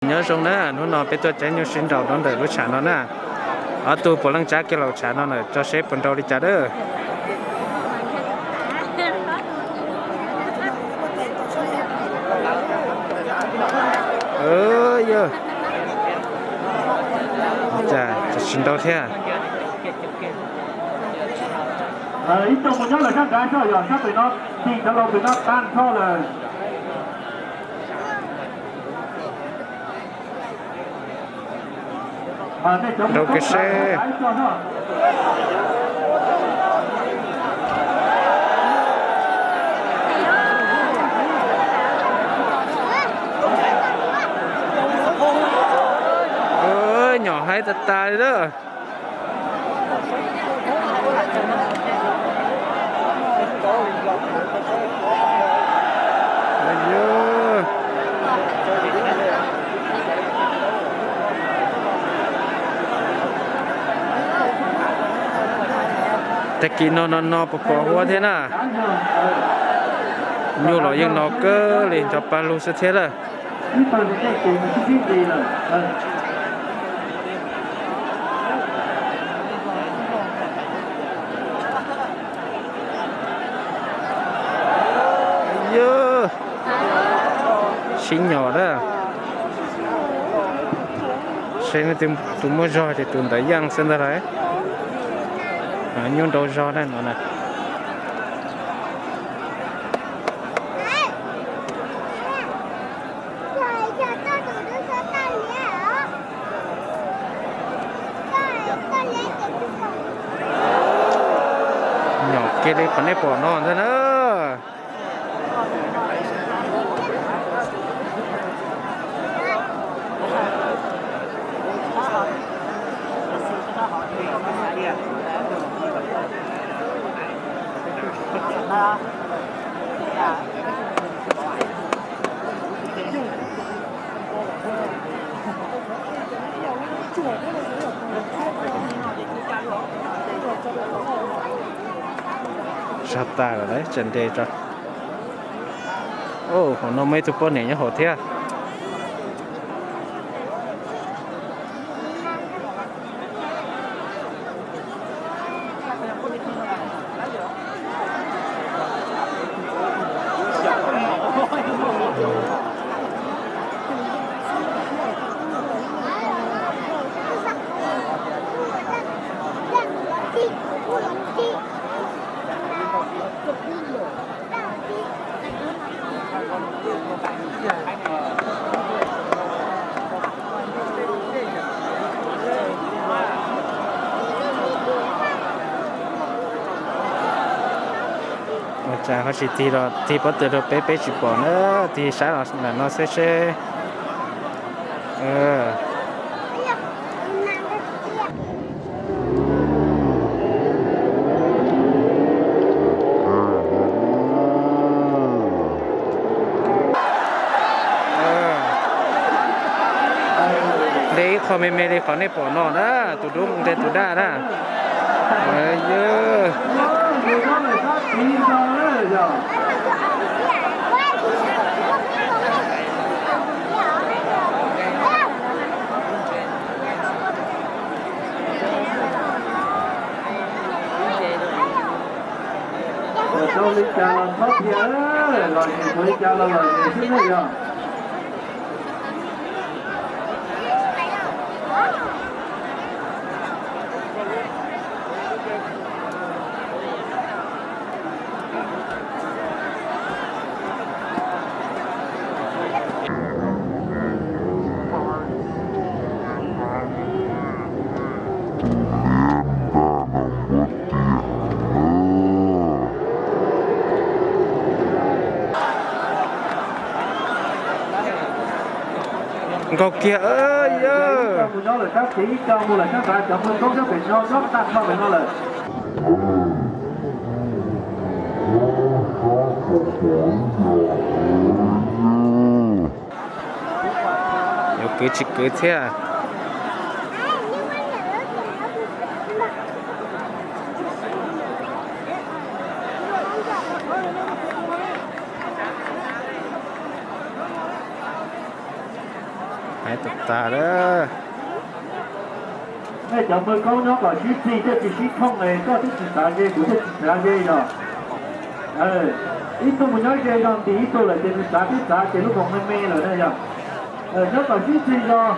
Nyob zoo na, hnub no peb tuaj caij nyuj sib nraus rau ntawm lub tshav no na. Ob tug puav leej tsav kiag los tshav no na, tso seb puas nraus li cas dab. Yog, cas tsis nraus thiab. Ib tug mus nyob lawm sab nrad, sab yog sab pem no, tig cov laus pem no tag nrho lawm. Nraus kiag seb. Nyom haib tas tas li lawm. Tag kis no no no puas pom huab thiab na. Nyuj los yeej no kawg li, nrov pag lug xwb thiab lawm. Yog, sib nyom na. Seb tus muaj zog ces tus ntawd yeej xwb ntag lauj. Nyuj nraus zog na no na. Nyom kiag li qhov nej pom no ntag na. Sab tas lawm, tsa nte tso. Hauv no muaj ib tug poj niam nyob hauv thiab. Ua cas ho tsis tig los tig pob tw rau peb, peb tsis pom na, tig saib los ntawm no xwb seb. Nte ib qho me me li qhov nej pom no na, tus dub nteg tus daj na. Tau li cas los txhob dhia, los tsis tau li cas los lom zem xwb na yog. Nkaug kiag yog. Yuav kwv tsis kwv thiab. Hais Tag tag lawm. Nej cov mawj koob nyob kom sib txig thiaj tsis sib thooj es koj twb tsis xav ze kuv thiaj tsis xav ze yog. Ib tug mus nyob ze zog ntis ib tug lawm ces nws xav twb xav ces lub koom me me lawm na yog. Nyob kom sib txig zog,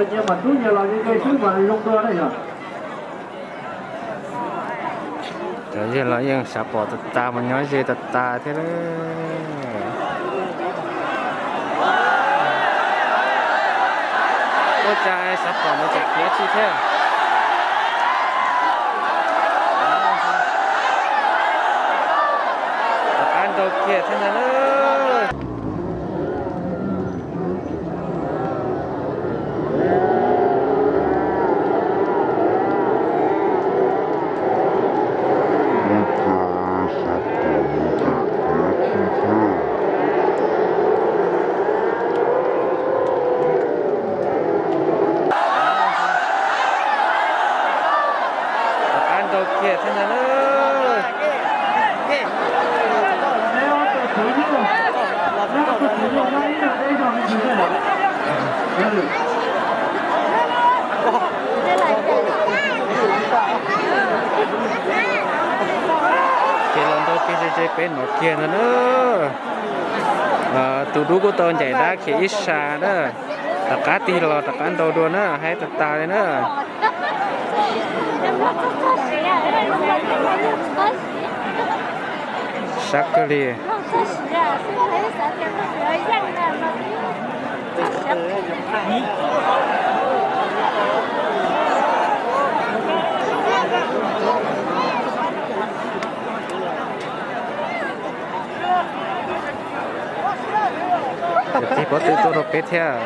nyias mam tub nyias los ze ze xwb mas zoo dua na yog. Cov yawg los yeej xav pom tas tas mas nyob ze tas tas thiab. Ua cas xav pom ntawd tseem khiav tsis thiab. Rov qab nrau kiag thiab ntag na. Rov qab nrau kiag thiab ntag na. Ces los nrau kiag ze ze peb no kiag ntag na. Tus dub kuj tau ncaim dab khiav ib sab na. Rov qab tig los rov qab nrau dua na, haib tas tas li na. Sab kawg li. Cov txiv pob tw tuaj rau peb thiab.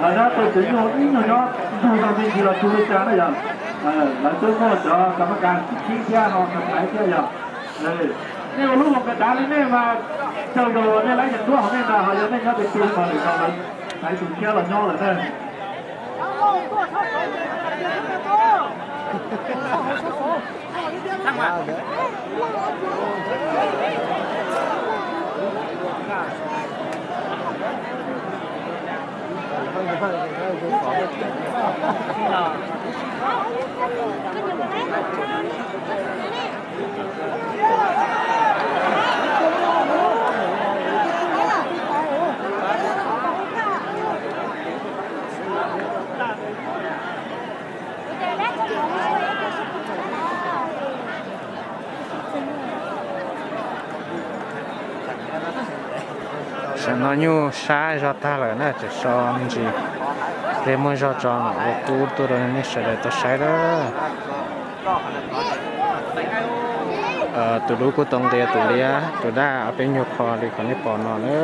Lawv nyob tus tsev nyuag ib nyuag nyob ntug zog me ntsis los tsis ua cas na yom. Lawv twb muaj cov kas mas kas sib khib thiab no kas thaiv thiab yom. Nej ua lub koom kas dav li nej mas, tsaug zog uas nej laib yeem duab hauv nej ntag, ho yog nej nyob pem tw mas lwm zaus lawv thaiv tus tshiab los nyob lawm na. Tam sim no nyuj sab zog tag lawm na, tseem so me ntsis, ces muaj zog tso mam ua qub tuaj rau nej sawv daws tau saib lawm. Tus dub kuj tau nqis tus liab tus daj ob peb nyuag qho li qhov nej pom no na.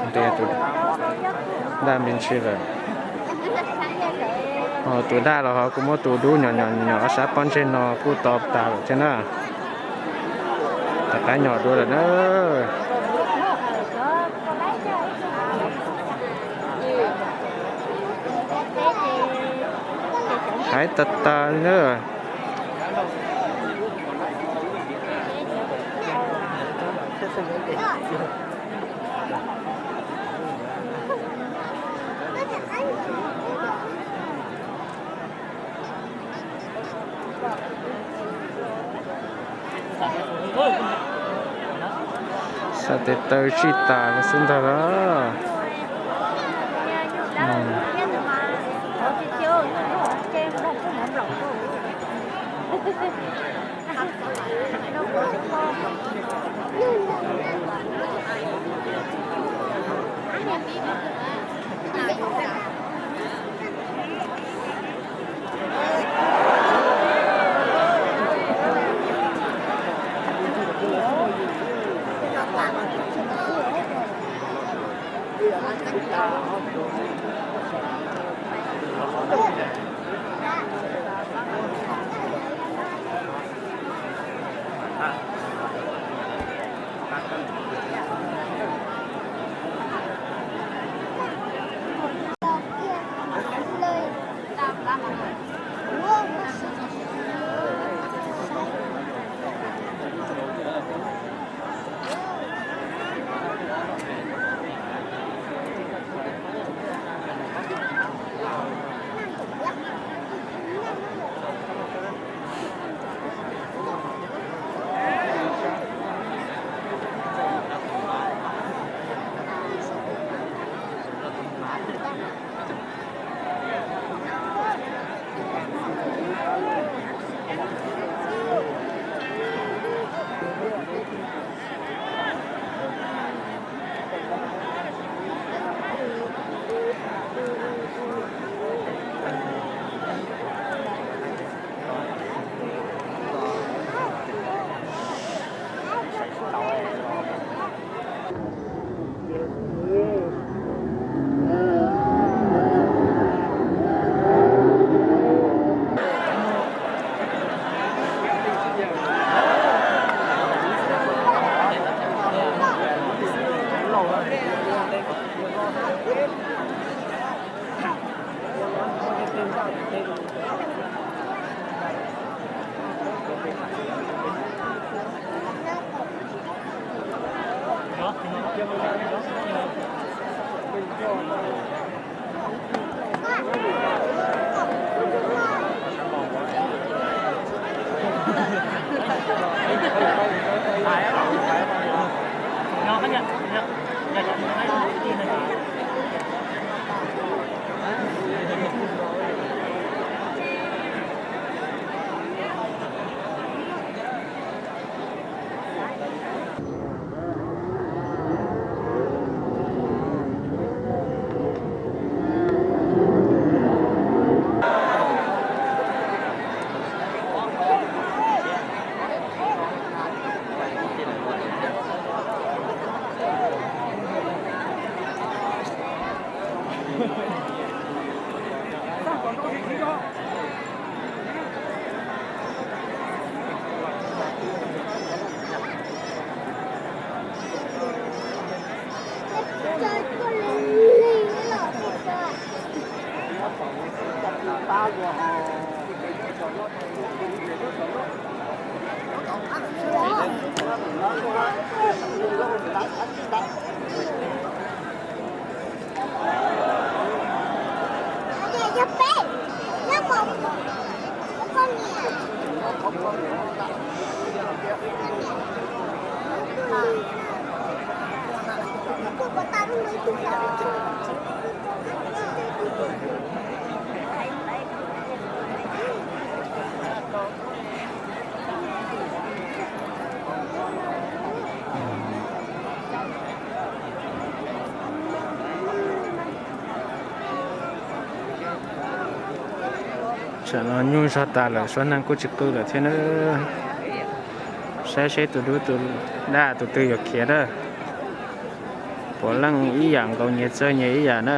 Nqis tus daj me ntsis lawm. Tus daj los ho kuj muab tus dub nyom nyom ob sab pob ntseg no kuj tau tas lawm thiab na. Rov qab nyom dua lawm na. Haib tag tag li na. Xav tes taw tsij tas xwb ntag los. Tsam no nyuj zog tas lawm, suab neeg kuj tsis qw lawm thiab na. Saib seb tus dub tus daj tus twg yuav khiav na. Puav leej ib yam nkaus, nyias txawj nyias ib yam na.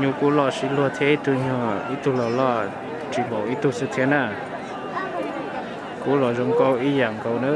Nyuj kuj loj sib luag thiab, ib tug nyuag ib tug los loj tsis npaum ib tug xwb thiab na. Kuj los zoo nkauj ib yam nkaus na.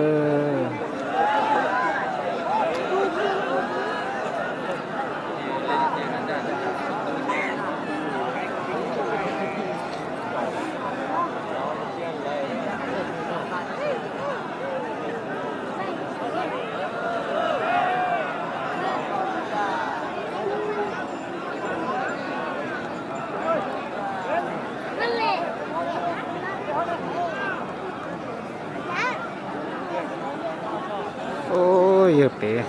Ub, yawg pem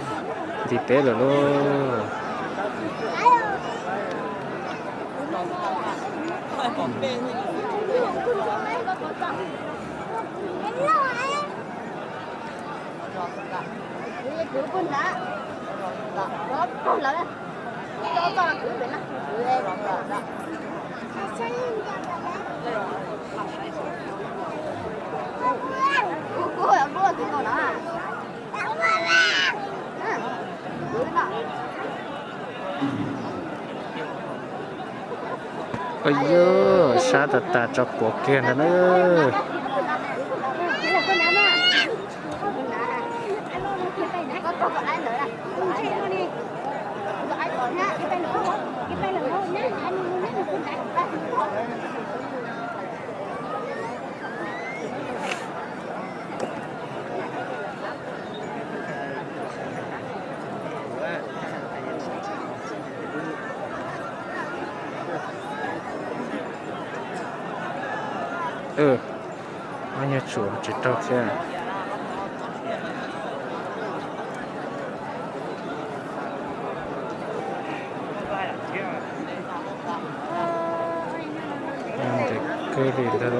nti teb lawm lauj. Ua yog sab tas tas tso puav kiag ntag na. Ob nyuag tsum tsis raug thiab. Kawg li ntag.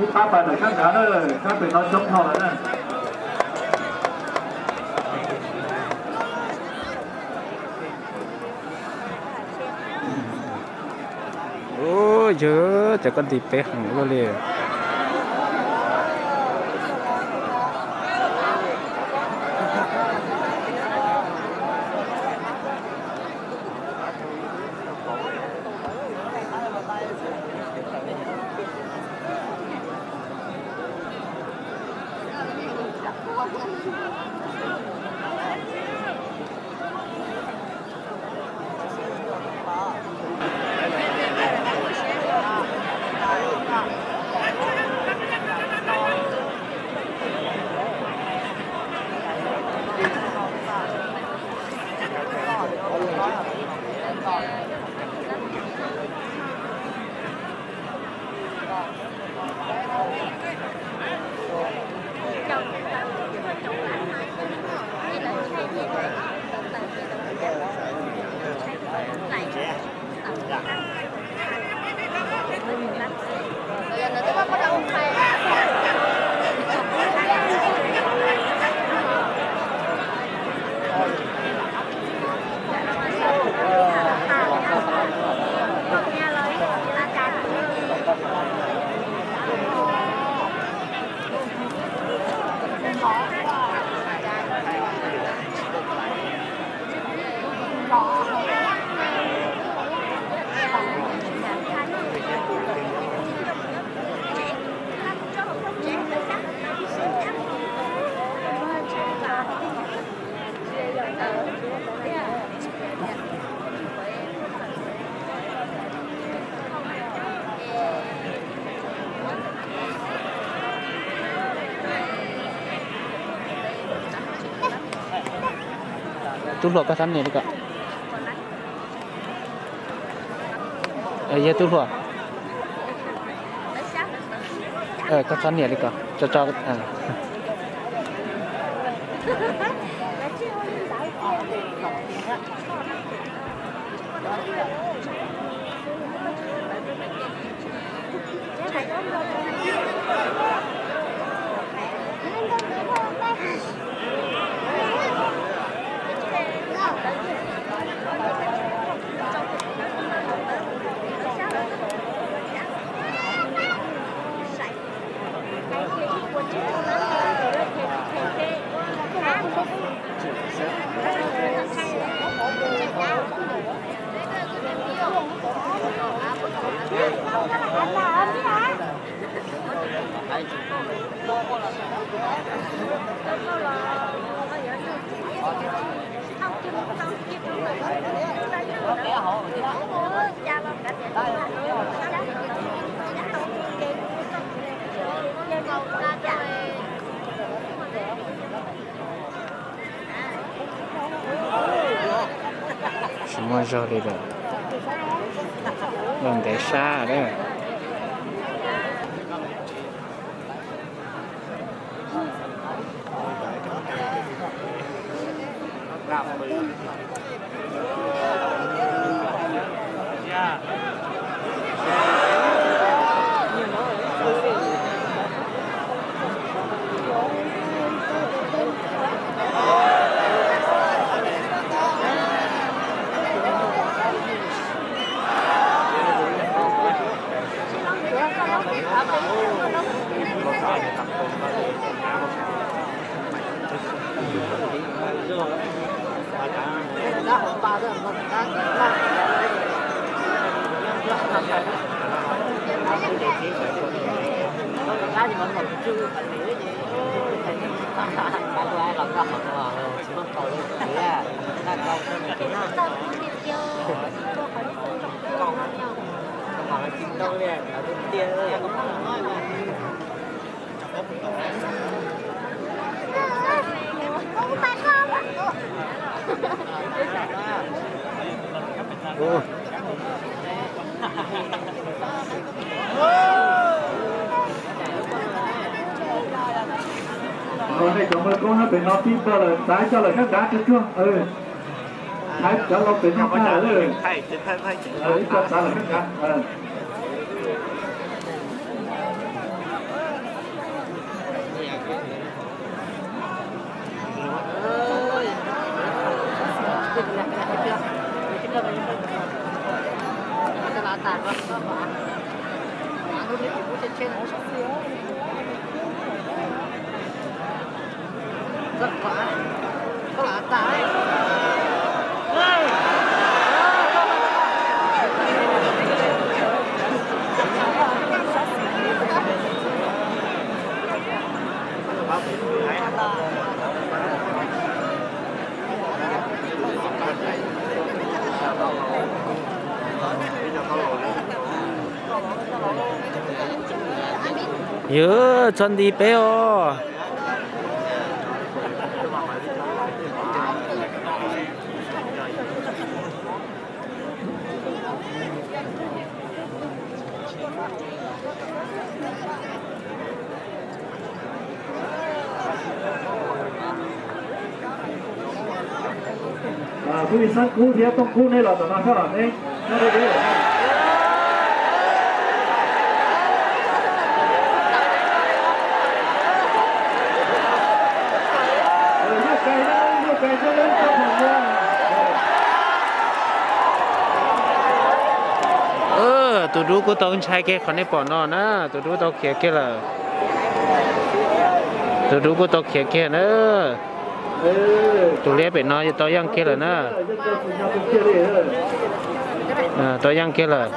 Ib pab pas ntawm sab nrad na, sab pem no coob dhau lawm na. Ua, yog cov koj nti peb heev ua luaj li. Tub hluas, koj txhob nias li ko. Yog tub hluas, koj txhob nias li ko, tso tso. Tsis muaj zog li lawm, los ntev sab lawm. Nej cov mawj koob nyob pem no tib npawg lawm, txav coj lawm sab nrad tsuag tsuag. Thaiv cov laus pem no tag lawm. Ib co txav lawm sab nrad. Yog txhob nti peb os. Kuv ib xab kub thiab tooj kub neb los tom no sab los neb. Tus dub kuj tau ntshai kiag qhov nej pom no na, tus dub tau khiav kiag lawm. Tus dub kuj tau khiav kiag na. Tus liab pem no tau yeej kiag lawm na. Tau yeej kiag lawm.